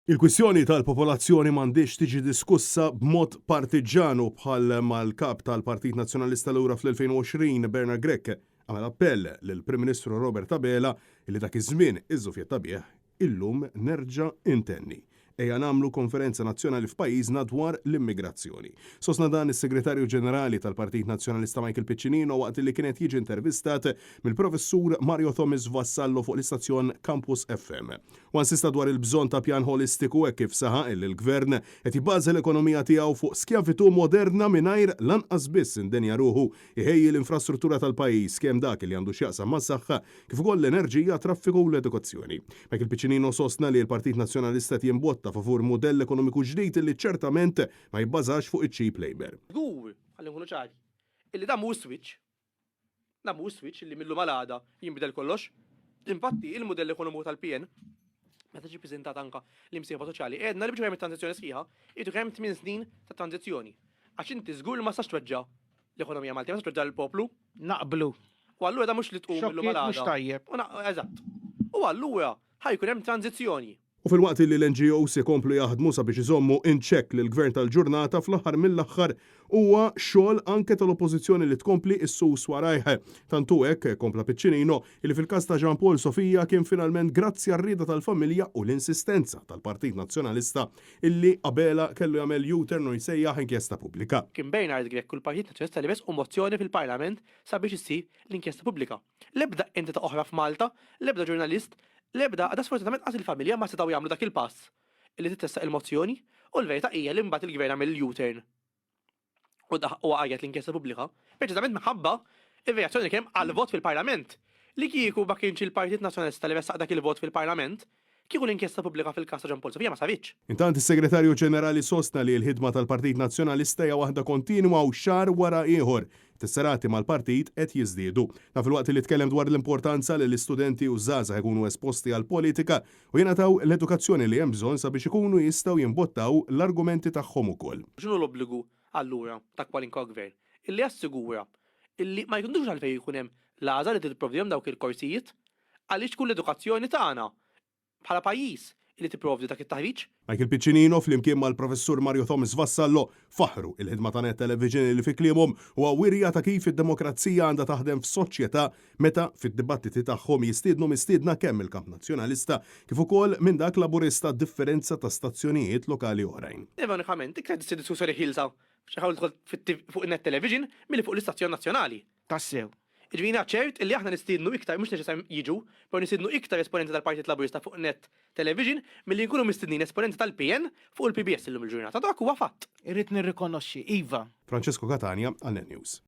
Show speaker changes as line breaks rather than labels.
Il-kwistjoni tal-popolazzjoni m'għandhiex tiġi diskussa b'mod partiġġan u bħal ma l-Kap tal-Partit Nazzjonalista lura fl-2020 Bernard Grech għamel appell lill-Prim Ministru Robert Abela li dak iż-żmien iżżufjetta bih, illum nerġa' intenni. Ejja nagħmlu konferenza nazzjonali f'pajjiżna dwar l-immigrazzjoni. Sostna dan is-Segretarju Ġenerali tal-Partit Nazzjonalista Michael Piccinino waqt li kien qed jiġi intervistat mill-Professur Mario Thomas Vassallo fuq l-istazzjon Campus FM. Huwa insista dwar il-bżonn ta' pjan ħolistiku hekk kif saħaq illi l-Gvern qed jibbaża l-ekonomija tiegħu fuq skjavitù moderna mingħajr lanqas biss indenja ruħu jħejji l-infrastruttura tal-pajjiż kemm dak li għandu x'jaqsam mas-saħħa kif ukoll l-enerġija, traffiku u l-edukazzjoni. Michael Piccinino sostna li l-Partit Nazzjonalista qed jimbotta favur mudell ekonomiku ġdid li ċertament ma jibbażax fuq iċ-cheap labour.
Żgur, ħalli nkunu ċari, illi dan mhuwiex switch. Dan mhuwiex switch illi mil-lum għal għada jinbidel kollox. Infatti, il-mudell ekonomiku tal-PN, meta ġie ppreżentat anke l-imsieħba soċjali, għedna li biex ikun hemm it-tranżizzjoni sħiħa, irid ikun hemm tmien snin ta' tranżizzjoni. Għax inti żgur li ma tistax tweġġa' l-ekonomija Maltija, ma tistax tweġġa' lill-poplu.
Naqblu.
U allura dan mhux li tqum illum għal
għada. Mhux tajjeb.
Eżatt. U allura ħa jkun hemm tranżizzjoni.
U filwaqt li l-NGOs ikomplu jaħdmu sabiex iżommu in check lill-Gvern tal-ġurnata, fl-aħħar mill-aħħar huwa xogħol anke tal-Oppożizzjoni li tkompli ssus warajh. Tant hu hekk, kompla Piccinino, illi fil-każ ta' Jean Paul Sofia kien finalment grazzi għar-rieda tal-familja u l-insistenza tal-Partit Nazzjonalista illi Abela kellu jagħmel U-turn u jsejjaħ inkjesta pubblika.
Kien Bernard Grech u l-Partit Nazzjonalista li ressqu mozzjoni fil-Parlament sabiex issir l-inkjesta pubblika. L-ebda entità oħra f'Malta, l-ebda ġurnalist, l-ebda għaqda sfortunatament qas il-familja ma setgħu jagħmlu dak il-pass illi titressaq il-mozzjoni u l-verità hija li mbagħad il-Gvern għamel il-U-turn u u għajjat l-inkjesta pubblika, preċiżament minħabba ir-reazzjoni li kien hemm għall-vot fil-Parlament. Li kieku ma kienx il-Partit Nazzjonalista li ressaq dak il-vot fil-Parlament, kieku l-inkjesta pubblika fil-każ ta' Jean Paul Sofia ma saritx.
Intant is-Segretarju Ġenerali sostna li l-ħidma tal-Partit Nazzjonalista hija waħda kontinwa u xahar wara ieħor, tesserati mal-partit qed jiżdiedu. Dan filwaqt li tkellem dwar l-importanza li l-istudenti u ż-żgħażagħ ikunu esposti għall-politika u jingħataw l-edukazzjoni li hemm bżonn sabiex ikunu jistgħu jimbottaw l-argumenti tagħhom ukoll.
X'inhu l-obbligu allura ta' kwalinkwa gvern? Illi jassigura illi ma jkunux għalfejn ikun hemm l-għażla li tipprovdihom dawk il-korsijiet għaliex tkun l-edukazzjoni tagħna bħala pajjiż li tipprovdi dak it-taħriġ.
Michael Piccinino flimkien mal-Professur Mario Thomas Vassallo faħħru il-ħidma ta' Net Television li fi kliemhom huwa wirja ta' kif id-demokrazija għandha taħdem f'soċjetà meta fid-dibattiti tagħhom jistiednu mistiedna kemm mill-kamp Nazzjonalista kif ukoll minn dak Laburista a differenza ta' stazzjonijiet lokali oħrajn.
Ironikament, iktar issir diskussjoni ħielsa fuq Net Television milli fuq l-istazzjon nazzjonali.
Tassew.
Jiġifieri jiena ċert illi aħna nistiednu iktar, mhux neċessarjament jiġu, però nistiednu iktar esponenti tal-Partit Laburista fuq Net Television milli nkunu mistednin esponenti tal-PN fuq il-PBS illum il-ġurnata. Dak huwa fatt.
Irrid nirrikonoxxi, iva.
Francesco Catania għal Net News.